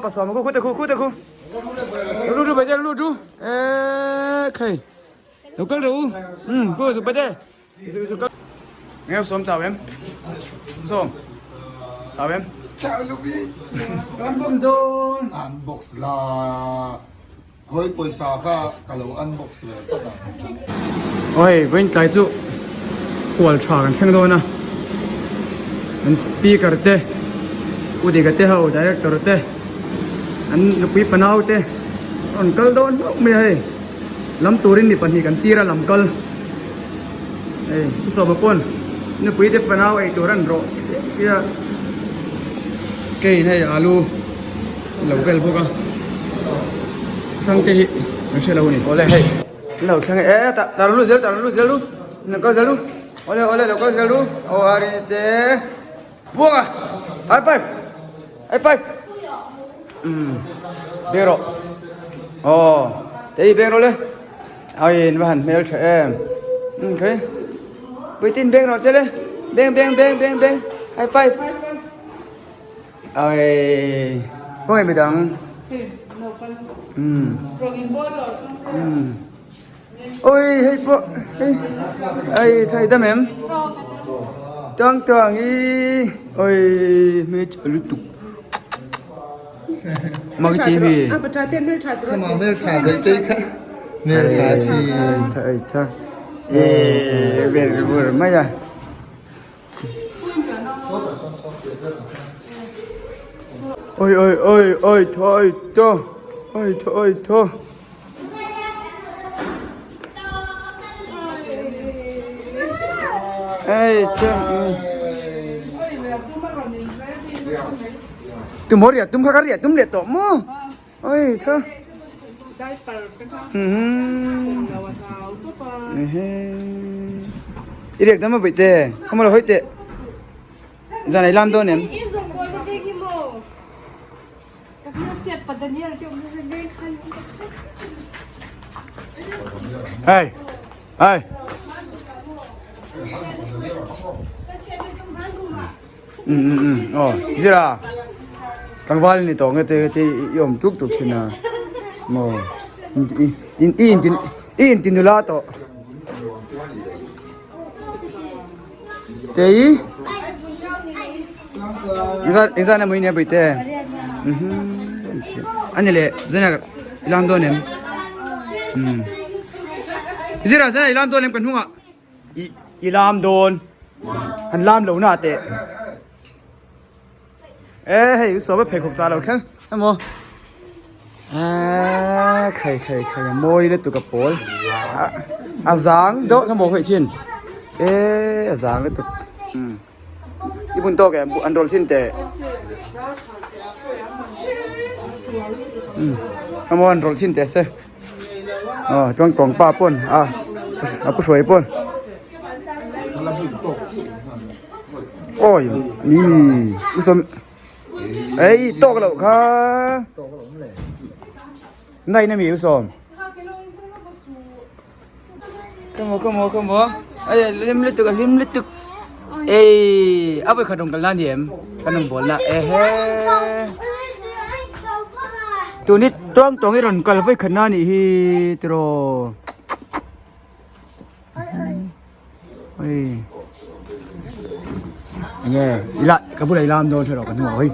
pasawm khu khute khu khute khu lu lu bai lu lu e khai lo kal ru um khu su bai su su kal nghe som chào em som chào em Chào Lubi. Unbox don. Unbox la. Khawi pawisa kha ka lo unbox ve phawt ang. Oi, vawiin tlai chu hual tha kan thleng dawn a, an speaker te, U Dika te ho director te, an nupui fanau te rawn kal dawn hlauh mai a hei, lam turin mi pahnih kan tir a lam kal, hei Pu Sawma pawn nupui te fanau ei tur an rawh chiah chiah a, keiin hei alu. Lo vel bawk a changte hi an hre lo a ni awle hei an lo thleng e tah tah rawn lut zel tah rawn lut zel ru lo kal zel ru awle awle lo kal zel ru aw a rin te buang a high five high five um beng rawh aw te hi beng rawh le a in va han hmel tha em um khawi puitin beng rawh che le beng beng beng beng beng high five. Oi, khawngaih midang. Umm. Umm. Oi, hei pawh hei ai thai dam em? Tang tang i oi hmel tha lutuk. Mak i ti mi. Khama hmel tha ve te kha hmel tha si. Tha ai tha. E vel vur mai a. Oi oi oi oi tho oi tho oi tho oi tho Ei che Tum ho ria tum kha ka ria tum leh tawh maw Oi tho I riak dam a bawih te khawmaw lo hawi teh zan ei lam dawn em. Hey hey Um um um aw zira tlangval ni tawh nge te te i awm tuk tuk thin a maw i i in tin i in ti nula tawh te i engzat engzat na mui nia bawihte ani leh zana i lam dawn em um zira zana i lam dawn em kan hnungah. I i lam dawn han lam lo na teh e hei u sawma pheikhawk chah lo thleng emaw a khai khai khai a mawi lutuk a pawl a zang deuh kha maw khawih chin e a zang lutuk um i bun tawk em an rawl chin teh um emaw an rawl chin teh se. Aw chuan kawng pa pawn a a pu hruai pawn awi ni ni u sawm ei tawk loh kha nai na mi u sawm come on come on come on ai hlim lutuk a hlim lutuk ei a vawikhat rawn kal na ni em kan rawn bawl na ehe tuni tawng tawng i rawn kal vawikhat na nih hi tiraw oi enge ila ka bulah i lam dawn thei rawh kan hmu hei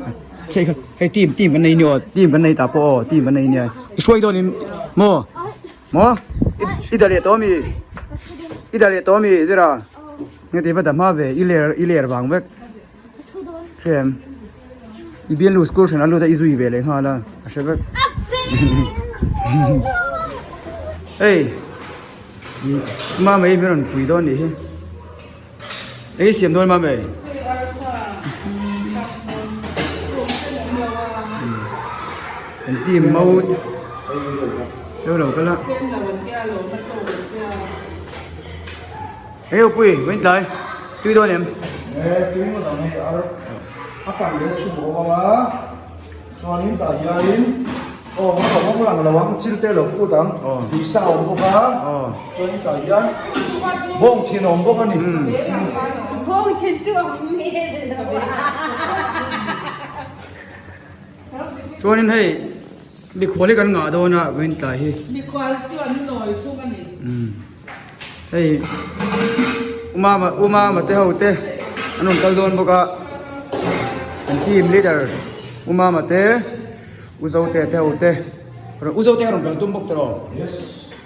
hei hei team team kan nei ni aw team kan nei ta pawh aw team kan nei nia i hruai dawn in maw Maw? I dah leh tawh ami? I dah leh tawh ami Zira? Nge ti va dah hma ve i ler i ler vang vek. Hre em? I bialnu school hran a lut a i zui ve leh nghal a a hre vek. Hei Mamei min rawn pui dawn nih hi. Eng i siam dawn Mamei? An team mo deuh lo kal a. Hei Upui, vawiin tlai tui dawn em? E tui ngawt ang hei ar a kan leh chhum awm ang a chuanin tah hianin aw a awm lang lo ang chil te lo put ang tui sa a awm bawk a chuanin tah hian bawng thin a awm bawk a ni. Bawng thin chu a awm hmel lo a. Chuanin hei mikhual hi kan ngah dawn a vawiin tlai hi. Mikhual chu an nawi thung a ni. Hei Umama Umama te ho te an rawn kal dawn bawk a an team leader Umama te Uzote te ho te Uzote a rawn kal tum bawk tawh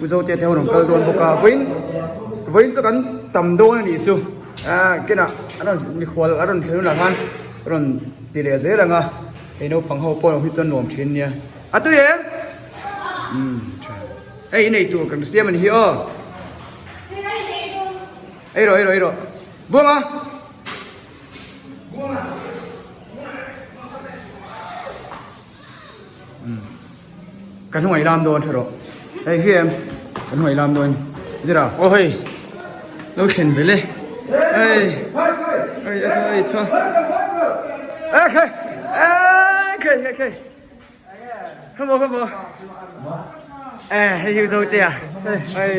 Uzote te ho rawn kal dawn bawk a vawiin vawiin chu kan tam dawn a nih chu ah kinah an rawn mikhual a rawn thlen hunah khan rawn ti leh zel ang a hei naupang ho pawh hi chuan nuam thin nia a tui em umm tha hei i nei tur kan siam a ni hi aw ei rawh ei rawh ei rawh buanga. Ka hnungaih lam dawn tha rawh. Hei hri em? Ka hnungaih lam dawn. Zira. Aw hei. Lo thlen vel e. Hei. Hei a tha hei tha. E khai. E khai khai khai. Come on come on. E hei hi zo te a. Hei.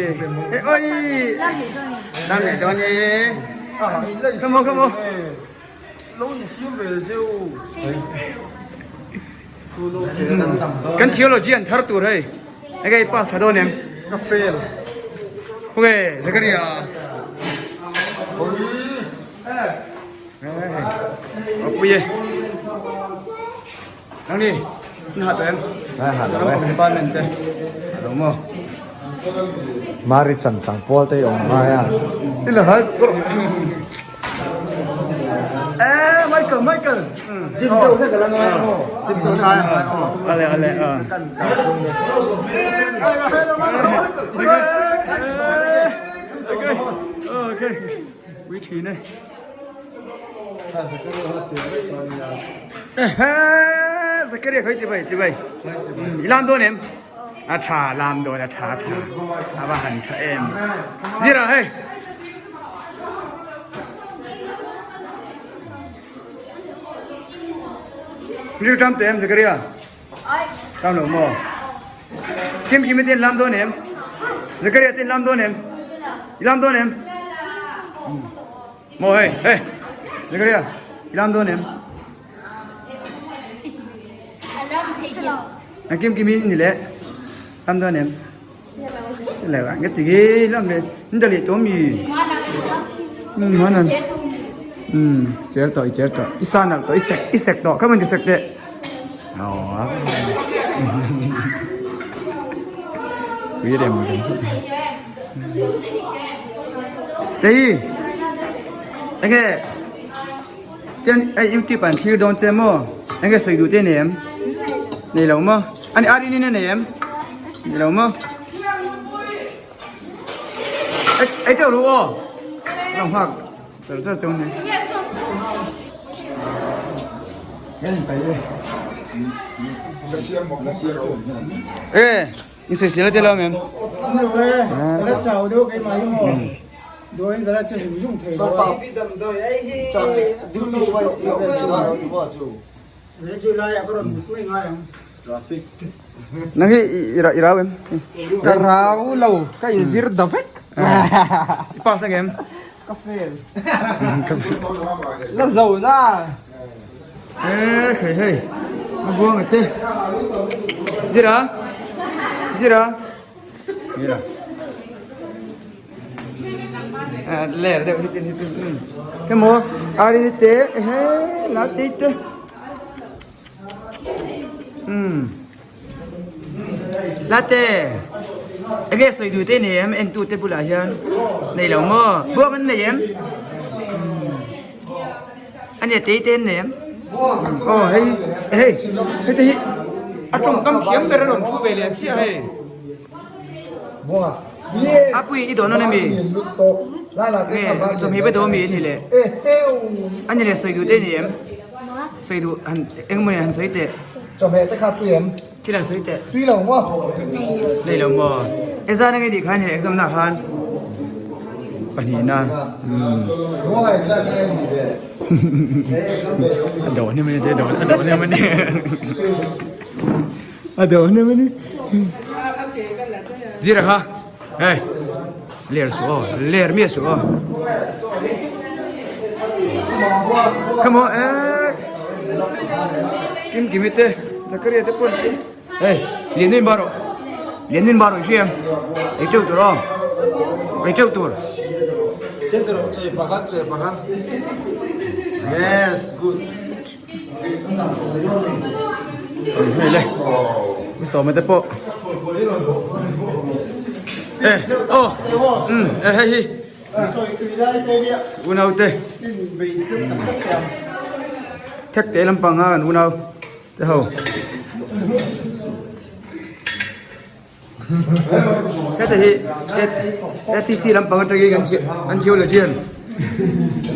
Hei oi. Lam leh dawn e. Come on come on. Lo in siam ve zeu. Kan theology an thar tur hei. Enge i pass tha dawn em? Ka fail. Okay, Zakaria. Apui e. Nang ni, na ha tawh em? Na ha lo e. Department te. Alo mo. Mari chan chang pawl te awm ngai a. I la hai tuk Eh, Michael, Michael. Dim deuh hlek ala ngai maw? Dim deuh hlek ala ngai maw? Ale, ale. Okay. Ui thin e. Zakaria khoi chibai chibai. I lam dawn em? A tha lam dawn a tha tha. A va han tha em. Zira hei. Riu tam te em Zakaria? Tam lo maw? Kim kim ten lam dawn em? Zakaria ten lam dawn em? I lam dawn em? Maw hei hei Zakaria i lam dawn em? Ang kim kim in ni le lam dawn em? Le wa nge ti ge lam le ni da le to mi. Manan. Cher to i cher to. I sa nal to i sek i sek to. Come on sek te. Oh. Quý đẹp mà. Tei. Anh nghe. Ten ai YouTube an thlir dawn che maw? Enge sawi duh te nei em? Nei lo maw? Ani Arini nen nei em? Nei lo maw? Ei ei teuh ru aw. Lo nghak char char cheu ni. E in sawi sel a te lo em? Nang hi i rau em? Ka rau lo, ka inzir da vek. I pass ang em? Ka fail. La zo na. E hei hei, a buang a te. Zira, Zira. Zira. Ler deuh hi chin hi chin. Emaw ari te he la te te. Umm Latte enge sawi duh te nei em en tu te bulah hian nei lo maw buang an nei em a nia tei te an nei em aw hei hei hei te hi a tawngkam thiam ber a rawn thu ve leh ang chiah hei. A pui i dawn a mi nge chawhmeh va dawn mi a ni le a ni le sawi duh te a ni em. Sawi duh han eng maw han sawi teh. Chawhmeh te kha tui em? Thil han sawi teh. Tui lo maw? Nei lo maw? Exam ange nih khan he exam na khan pahnihna. Maw exam ange nih ve. A dawn em ani te dawn a dawn em ani. A dawn em ani. Zira kha hei ler suh aw ler miah suh aw come on eh kim kimi te. Zakaria te pawn hei Lianin ba rawh Lianin ba rawh i hria em ei teuh tur aw ei teuh tur. Yes good. Hei le mi sawma te pawh e aw um e hei hi unau te thek te lampang a kan unau te ho. Heta hi ATC lampang atangin kan an theologian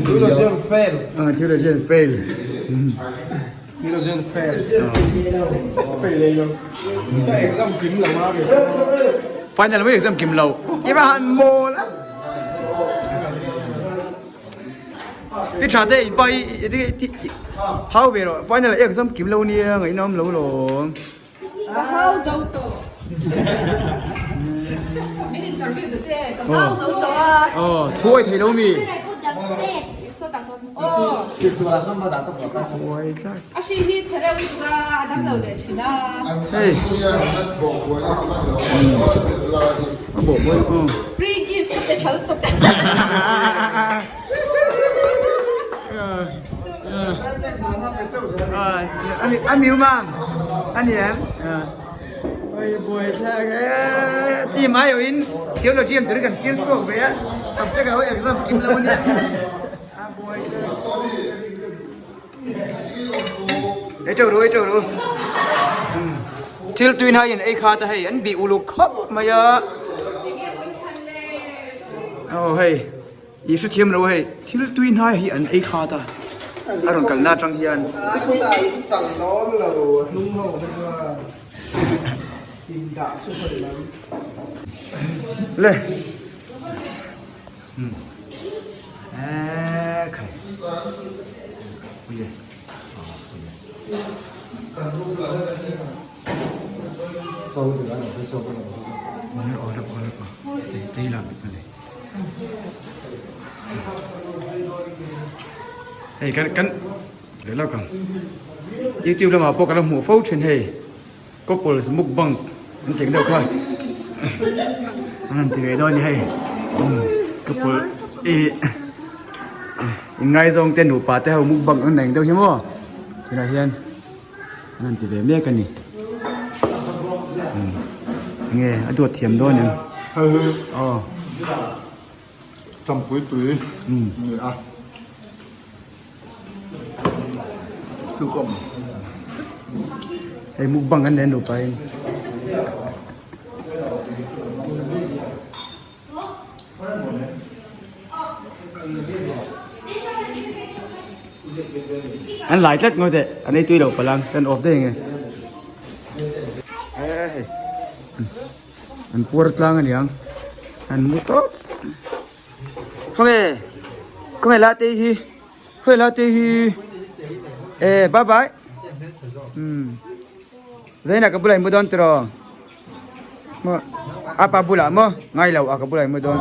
Theologian fail. Ah, theologian fail. Theologian fail. Fail ei lo. Ka exam kim lo a. Final mai exam kim lo. I va han mawl a. I tha te in pa i hau ve rawh. Final exam kim lo nia ngaihnawm lo lawm. Ka hau zo tawh. Min interview ta che. Ka hau zo tawh a. Aw, thuai thei lo mi. Thuai tlat. A hri hi chhe reuh lutuk a, a dam lo leh thin a. Hei. A bawh mawi aw. Free gift ka pe tha lutuk. A miu mang a ni em oi buai thlak e team ai awin theology an tur kan kil chhuak ve a subject alo exam kim lo ania a buai thlak ei teuh ru ei teuh ru thil tui hnaiin ei kha ta hei an bih uluk khawp mai a aw hei. I hre thiam lo hei, thil tui hnai hi an ei khat a, a rawn kalna atang hian. Le. E khai. Ui. Hei kan kan leh lawk ang youtube lamah pawh kan la hmuh fo thin hei couples mukbang an tih ang deuh kha an han ti ve dawn a ni hei couple ih inngaizawng te nupa te ho mukbang an nei ang deuh hi maw tunah hian. An han ti ve mek a ni. Enge a duat thiam dawn em? Hei hi aw champui tui ni a tukawm hei mukbang an nen nupa in. An lai tlat ngawi teh an ei tui loh palh ang kan off daih ang e hei an puar tlang a niang an mu tawp khawnge khawnge la te hi khawnge la te hi e bye bye um Zaina ka bulah i mu dawn tiraw? Maw apa bulah maw? Ngai lo a ka bulah i mu dawn.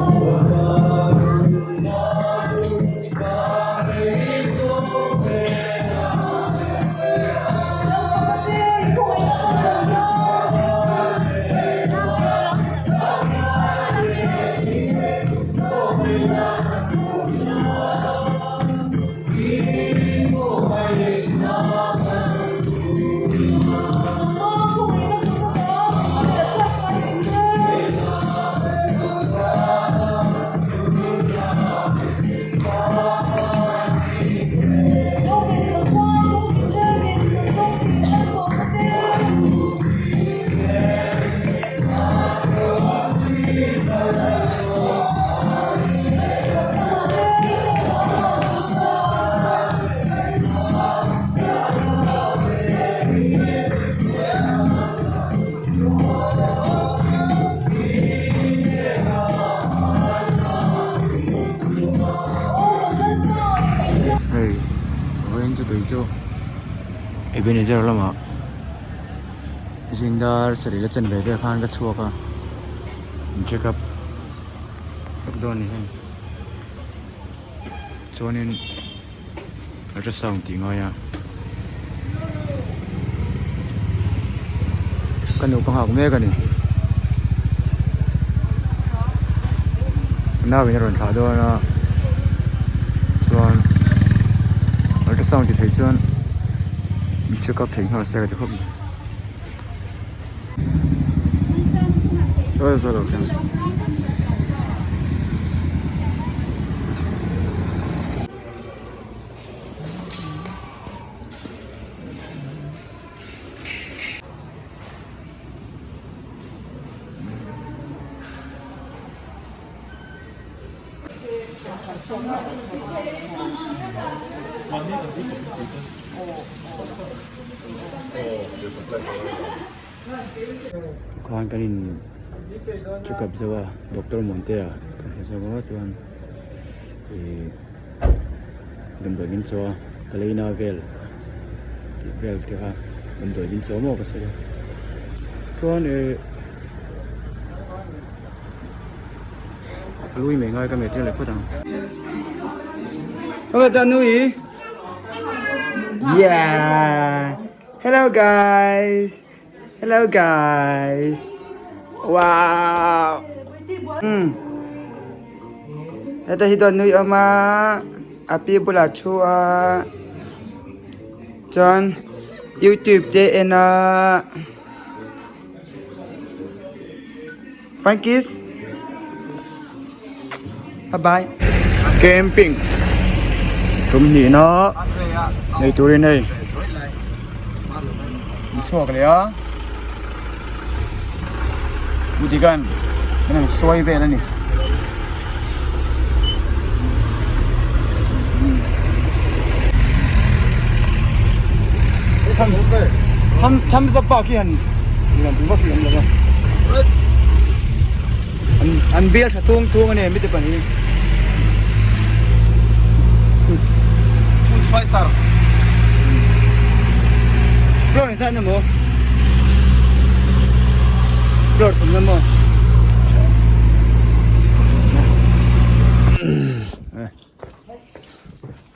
Hei vawiin chu kei chu Ebenezer lamah zingdar sarih la chen ve vel khan ka chhuak a in check up vek dawn a ni hei chuanin ultrasound tih ngai a. Ka nu ka nghak mek a ni. Ka nau in a rawn thlah dawn a chuan ultrasound ti thei chuan min check up thei nghal se ka ti khawp mai. Sawi sawi lo khian. Khan kan in check up zo a doctor Muantea kan hmu zo a chuan ihh damdawi min chaw a ka leina vel tih vel te kha damdawi min chaw maw ka sawi a chuan ihh Lui mai ngai ka meh tir leh phawt ang. Hello Danui. Yeah. Hello guys. Hello guys. Wow. Heta hi Danui awm a. A pi bulah thu a. Chuan YouTube te en a. Fine kiss. Bye bye. Camping. Tum hnih na nei turin hei. An chhuak leh a. Mutikan an han sawi vel a ni. Tham tham zap bak hi han lian tur vak hi awm lo va. An an bial tha tung tung a ni mite pan hi. Food fighter. Floor in sat na maw? Floor thum na maw?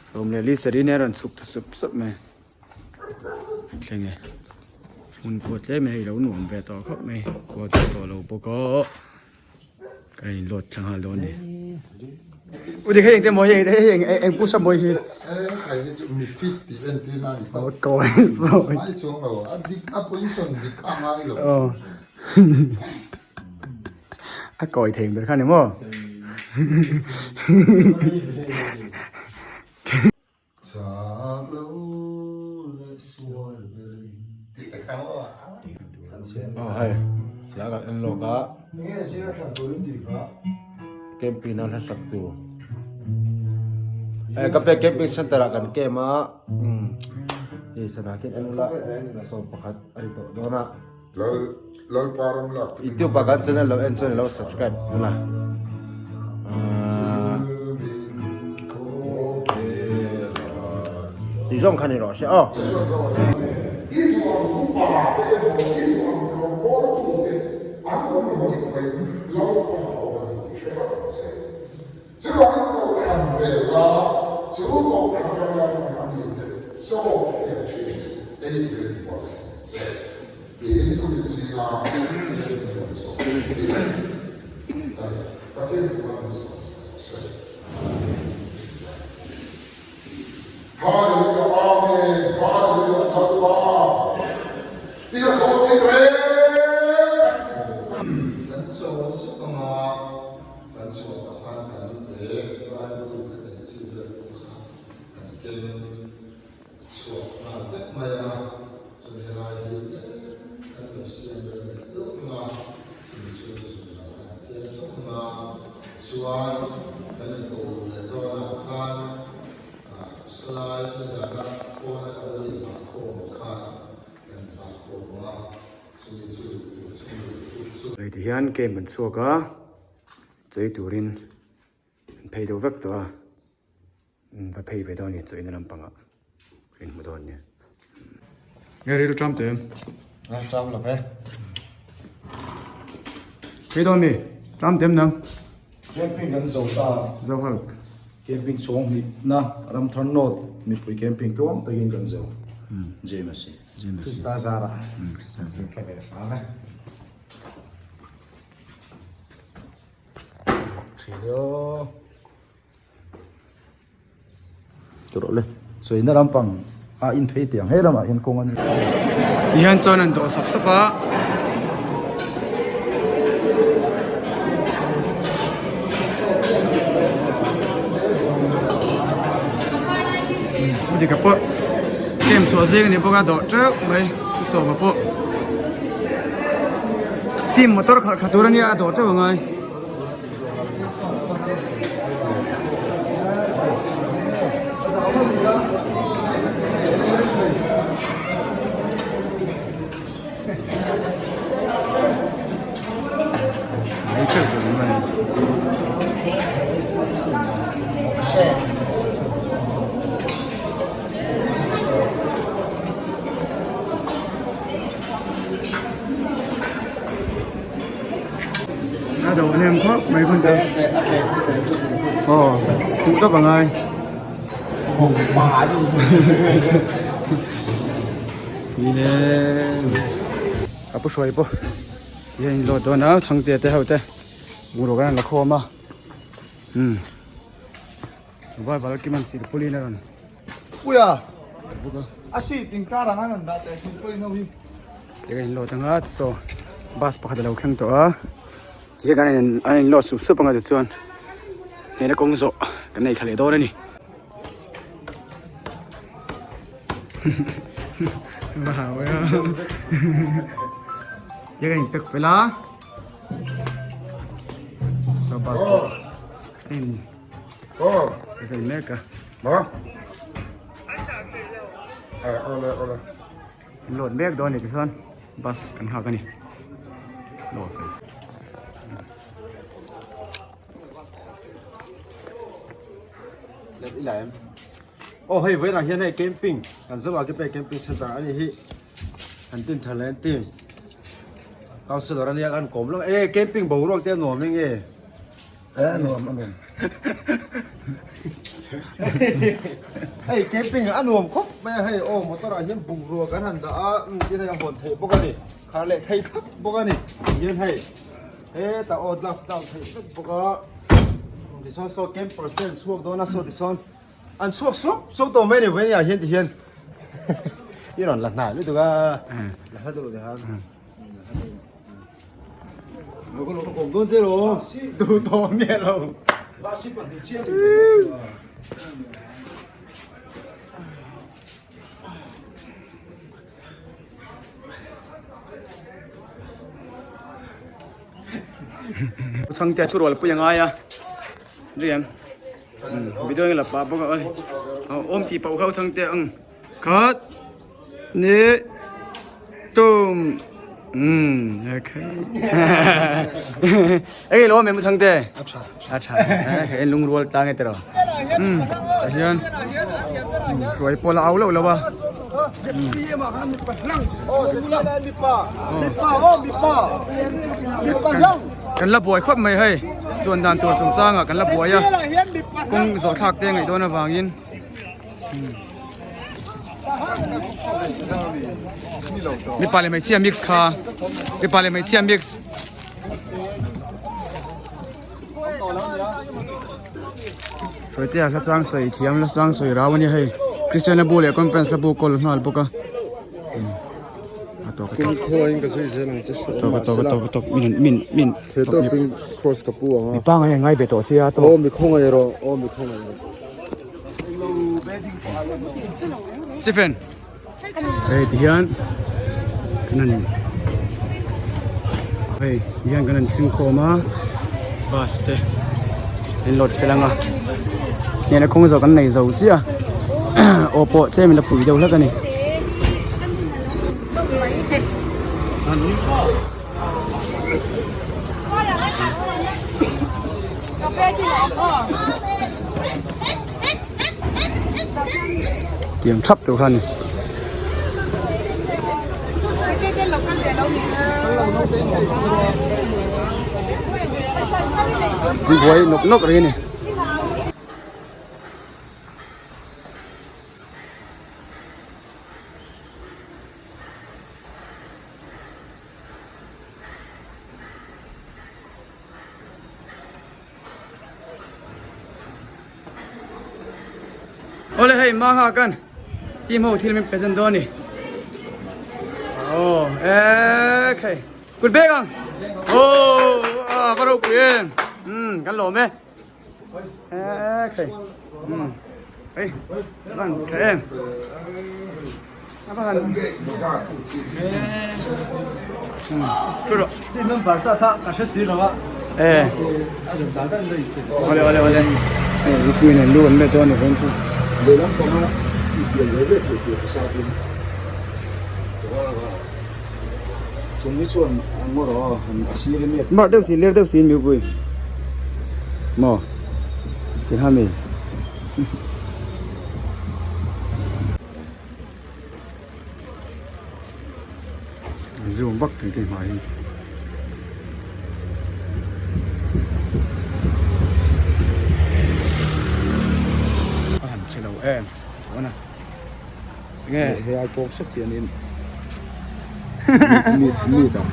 Sawm leh li saree nen a rawn chhuk ta sup sup mai. Thleng e hmun pawh tlem hei lo nuam ve tawh khawp mai khua tawh tawh lo bawk a ka in load thla nghal dawn a ni u dik hei engte maw hei hei eng eng pu sap maw hi hei hi chu mi fit tih entir na a ni tawp kawi sawi ngai chuang lo a dik a position dik a ngai lo a kawi thei ber kha ni maw. Chak lo leh sual ber in tih a kha maw? Aw hei la kan en lawk a camping a hla sak tur eh ka pe camping center ah kan camp a hei sana khian en ula 11 a ri tawh dawn a. Youtube ah kan channel lo en chuan ilo subscribe ula tih zawng kha ni rawh se aw. Tiin kum zinga Pathian thu an sawi tih a ni. Pathian thu an sawi sawi. Hallelujah Amen Hallelujah Lalpa i la thaw tin reng a ni. Kan chawl zuk anga kan chhuah tak khan kan bag Bible ka tih chi vel pawh kha kan keng Chhuak nghal vek mai a, chuan helai hi tlem kan lo siam rem leh deuh ang a, chumi chhung chu zun lo kan tlem zawk ang a, chuan kan inko leh dawnah khan sawlai nizana pawna kan lo inbahkhawm khan kan inbahkhawm ang a, chumi chu chumi chu. Hei ti hian camp an chhuak a, chei turin an phei deuh vek tawh a. Va phei ve dawn a ni chaw ina lampangah in hmu dawn nia. Nge ril ṭam teh em? A ṭam lo ve. Phei dawn mi? Ṭam teh em nang? Camping kan zo ta. Zo hal. Camping chhawng hnih na Ramthar North mipui camping tluang takin kan zo. James. Krista zara. Krista zara. Tawrh le sawina lampang a in phei teh ang he lamah hian kawng a ni. Ti hian chuan an dawh sap sap a. Dika pawh camp chhuah zing a ni bawk a dawh teuh mai sawma pawh team motor khalh thla tur a nia a dawh teuh a ngai. A do hnem khawp mai hun te aw duh tawp angai ni le ka pu hruai pawh ti hian in zawt dawn a chhangte te ho te bungraw kan la khawm a umm vai val kim an silpawlin a rawn Puia a seat inkar ang an rawn dah teh silpawlin ho hi. Ti kan inlawt anga saw bus pakhat alo thleng tawh a ti hian kan in an inlawt sup sup anga tichuan hena kawng zawh kan nei thla leh dawn a ni. Ti hian kan in pack fel a saw bus pawh a in vel mek a. Load mek dawn a ni tichuan bus kan nghak a ni Aw hei vawiinah hian hei camping kan zo a kepe camping center a ni hi an tin thar leh an team councillor ania an kawm lawk e camping boruak te a nuam eng nge. A nuam a nuam. Hei camping a nuam khawp mai a hei aw motor ah hian bungrua kan han dah a tin hei a hawn theih bawk a ni khar leh thei thlap bawk a ni tihian hei hetah aw glass down theih vek bawk a tichuan saw campers te an chhuak dawn a saw tichuan an chhuak suau suau tawh mai a ni vawiin ah hian tihian i rawn la hnai lutuk a la hla deuh leh a. Chhangte a thu rual pui a ngai a riam video eng la pah bawk a awm tih pauh kha chhangte ang khat. Ni tum um okay ei lo mem changte a tha a tha he lung rual tlang e tero um hian hruai pawh la au lo lo a kan la buai khawp mai hei chuan dan tur chungchangah kan la buai a kawng zawh thlak te ngaih dawn avangin Mipa leh hmeichhia mix kha mipa leh hmeichhia mix Hruaitea hla chang sawi thiam hla chang sawi rau a nia hei Christian bu leh conference la bu kawl nghal bawk a a tawk a tawk a tawk a tawk a tawk min min min cross ka pu ang a mipa ngai ngai ve tawh che a tawk aw mi khawngaih rawh aw mi khawngaih rawh. Stephen hei ti hian kan han hei ti hian kan han thleng khawm a bus te an load fel ang a hnehna kawng zawh kan nei zo chiah a aw pawh tlem in a pui deuh hlek a ni. Tiang thap tur kha a ni. An buai nawk nawk reng a ni. Awle hei Manga kan team ho thil min present dawn a ni. Aw e khai kut bek ang. Aw a va ropui em. Umm kan lawm e. E khai. Umm hei van tha em. A va han umm thu rawh. Team member sa tha ka hre si lo a. E. Awle awle awle. Hei mipui nen lu an met dawn a ni vawiin chu. Lehlam panga inpian ve ve thei tur ka sa tin. Chung hi chuan a ngawr aw han a sir in Smart deuh si ler deuh si in mipui. Maw ti ha mi. Zoom vak thei te hmai hi. A han che lo em tuna nge he ai pawk sek hianin mi mi dah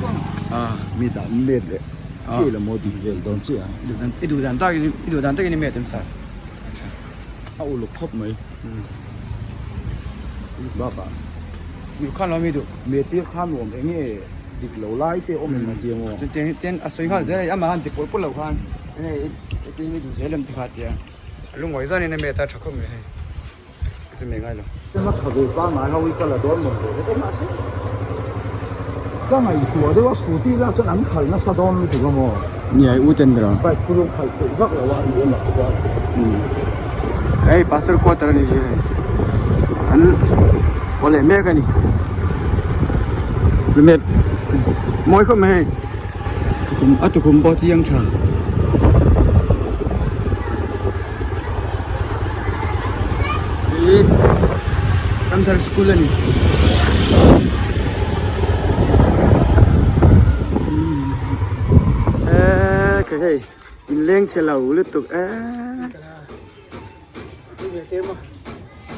mi dah met leh chiah ila maw tih vel dawn chiah a i duh dan takin i duh dan takin i met em sa a uluk khawp mai bakah uluk khan lo mi duh me tir khan nuam eng nge dik lo lai te awm em atia maw chuan tiang tian a sawi nghal zel a ni amah khan ti pawlh pawlh lo khan eng nge i tin i duh zel em ti kha tia a lungawi zan in a met a tha khawp mai hei chu mai ngai lo. Ema tha ve pangngai ho hi ka la dawn mawn ve hlek a mahse ka ngaihtuah deuh a scooty lah chuan an khalh nasa dawn lutuk a maw. Nia i u ten ber a. Bike chu lung khalh theih vak lo a ni em a chuan. Hei pastor quarter a ni hi hei an haw leh mek a ni lumet mawi khawp mai hei a tukhum pawh chiang tha. Ih Ramthar school a ni. Eee kei hei in leng chhe lo lutuk eee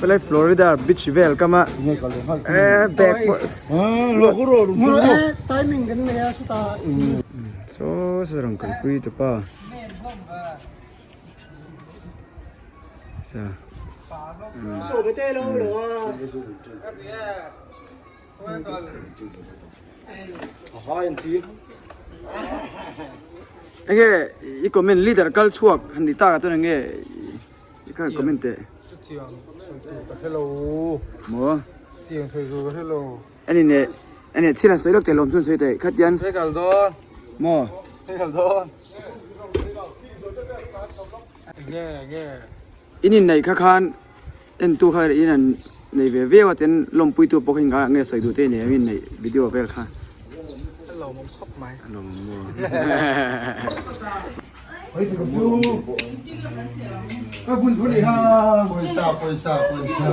Helai Florida beach vel kam a eee bag pawh saw saw rawn kalpui tu pa. Enge i comment leader kal chhuak han ni tak ah chuan enge i kha comment teh maw ani neh ani thil an sawi lawk teh lawm chu an sawi teh khatian maw. In inneih kha khan entu kha in an nei ve viau a tin lawmpuitu pawh kha engah nge sawi duh te nei ang inneih video vel kha. A lawmawm khawp mai. A lawmawm maw. Pawisa pawisa pawisa.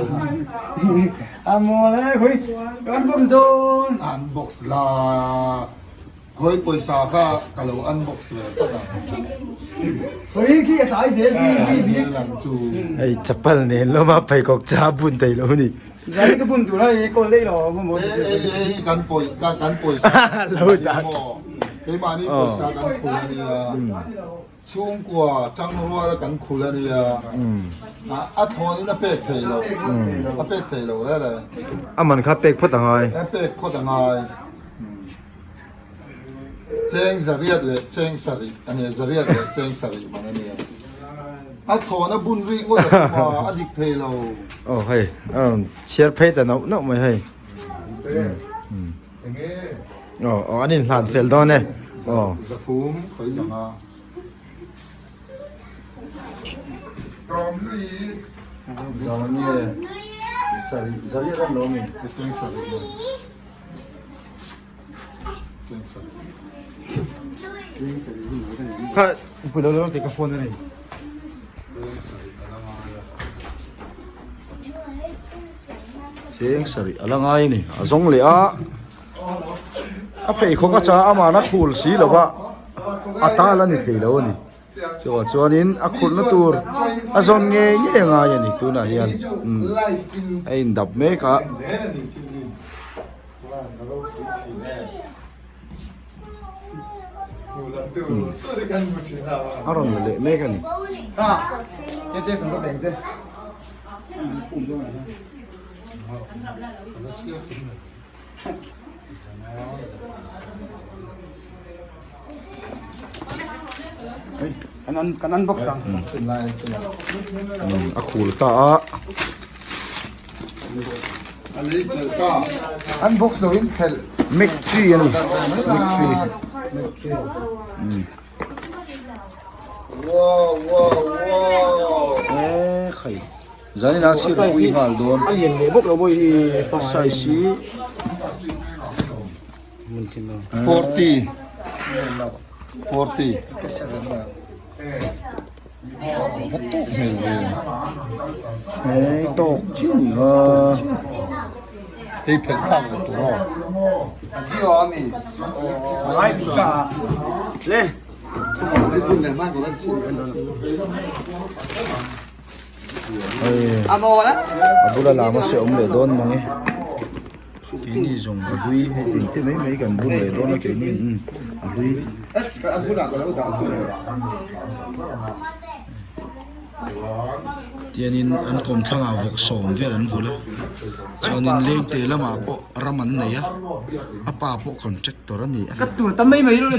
A mawl e khawi ka unbox dawn. Unbox la. Khawi pawisa kha ka lo unbox ve phawt ang. Khawi khi a tlai zel khi khi khi. Zel ang chu. Hei chapal nen lawma pheikhawk cha bun thei lo ni. Zani ka bun tur hei kawl daih lo maw maw. Hei hei kan pawi ka kan pawisa. Lo dah. Keimahni pawisa kan khul ania. Chhungkua tangrual a kan khul a nia, a thlawn in a pek thei lo, a pek thei lo rel e. A man kha pek phawt a ngai. A pek phawt a ngai. Cheng zariat leh cheng sarih a nia, zariat leh cheng sarih man a nia. A thlawn a bun rik ngawt a tum a, a dik thei lo. Aw hei, a rawn chhiar phei ta nauh nauh mai hei. Aw aw an inhlan fel dawn e. Aw. Zathum khawi zanga. Tlawm lui. Zang nge sarih zariat an lo mi. Cheng sarih nge. Cheng sarih. Cheng sarih hun lo ka nei. Kha pui lo lo ti ka phone a ni. Cheng sarih ala ngai a. Cheng sarih a la ngai a ni a zawng leh a a pheikhawk a cha amah a khul si lo va a tal a ni thei lo a ni chuvang chuanin a khulhna tur a zawn ngei ngei a ngai a ni tunah hian a indap mek a. A rawn la leh mek a ni. Kan un kan unbox ang. A khur ta a. Unbox lo in phelh. Mac tree a ni. Mac tree. Wow wow wow. E khai. Zanin a sir pui nghal dawn. A lian leh bawk lo pawh hi size hi 40 40 va tawk hmel ve. Hei tawk chiah ni kha. Hei phelh thlak lo tur aw. Ngai bik a. Le. Hei a bula lam a hrehawm leh dawn mang e. Keini zawng a hlui hei tin te mai mai kan bun leh dawn a keini umm a hlui. Tianin an kawmthlangah vawk sawm vel an vul a chuanin lengte lamah pawh ram an nei a a pa pawh contractor a ni a. Ka tur ta mai mai lo le.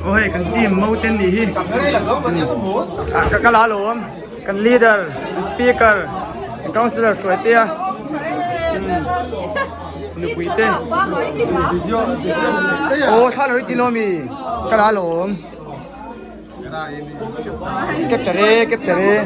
Aw hei kan team Mountain nih hi ka ka la alawm kan leader speaker kan councillor hruai te a nupui te aw thla lo i ti lo mi ka la alawm capture e capture e.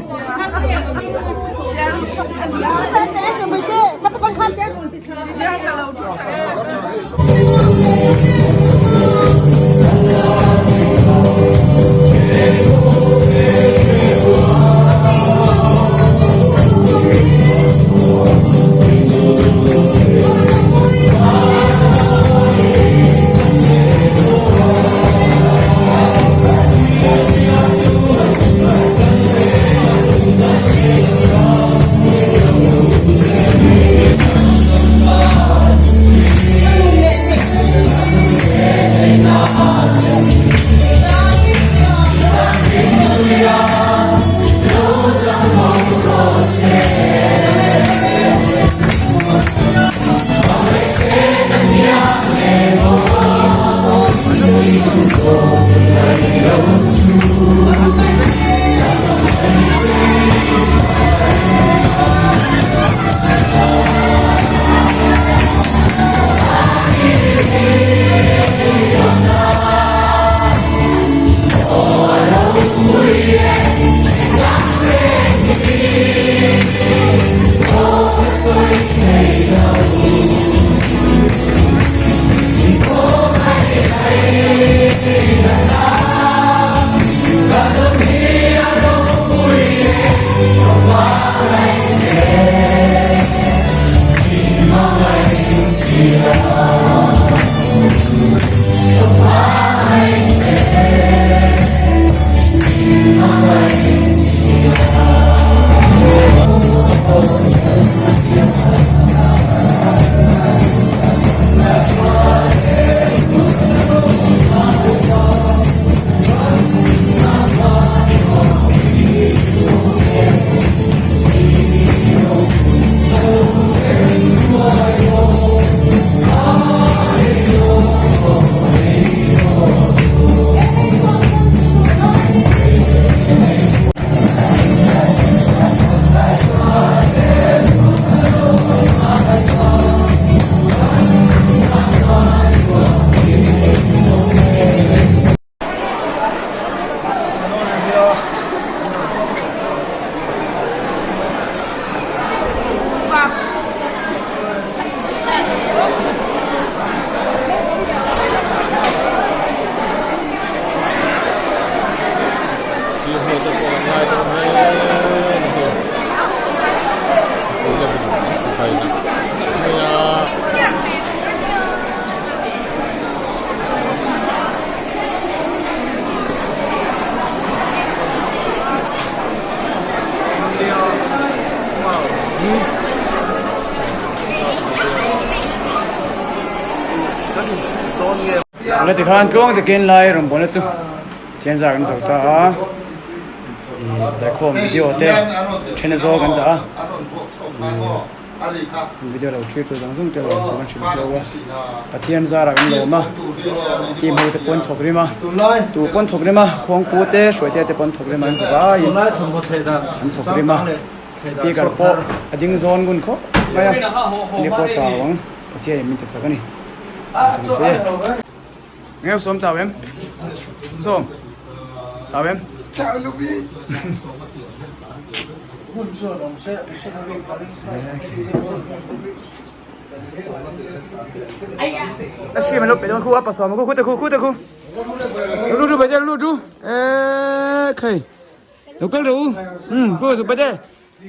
Kan insuk dawn nge? Ala tikhan tluang takin lai rawngbawlna chu thian zar kan zo ta a, ih zaikhawm video te then a zawk an dah a, ih video lo thlir tur zawng zawng te rawn tur an hrilh zo a, Pathian zarah kan lawm a, team ho te pawn thawk rim a, tu pawn thawk rim a, khuangpu te hruaite te pawn thawk rim a an zavaiin an thawk rim a. Speaker pawh a ding zawn ngun khawp mai a, ani pawh chau ang, Pathian in min ti chak a ni. Tum se. Enge sawm chau em? Sawm. Chau em? Chau lo vi. Hun chuan awm se, missionary Ice cream an lo pe dawn khu a pasawm khu khu te khu khu te khu. Lu lu bai te lu lu. E khai. Lo kal rawh u, umm pu zuk pate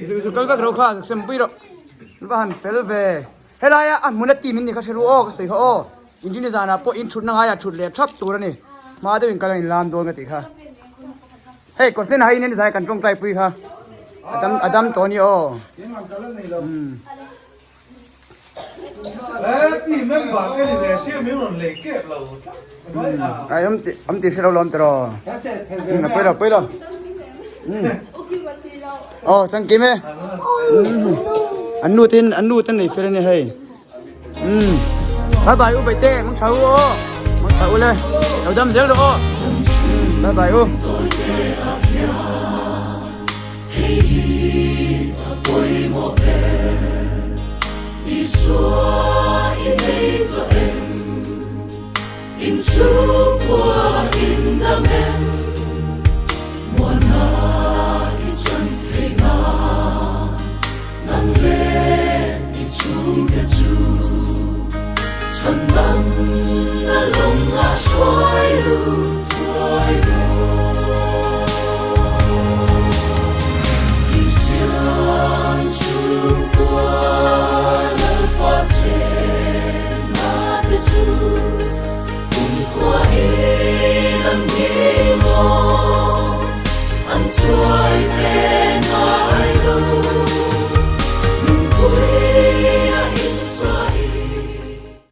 zuk zuk kal vek rawh kha zuk sem pui rawh va han fel ve helaia a hmun a team in ni kha hre ru aw ka sawi kha aw injini zanah pawh in thutna ngaiah thut leh thap tur a ni hma deuh in kal a in lam dawn ka tih kha hei kawr sen hai in zai kan tawngtai pui kha a dam a dam tawh a ni aw umm. Ai om ti om ti hrelo lawm tiraw a pawi lo pawi lo aw changkim e an nu ten an nu ten nei fel ani hei bye bye u baite mang tha u aw mang tha u le lo dam zel rawh aw bye bye u.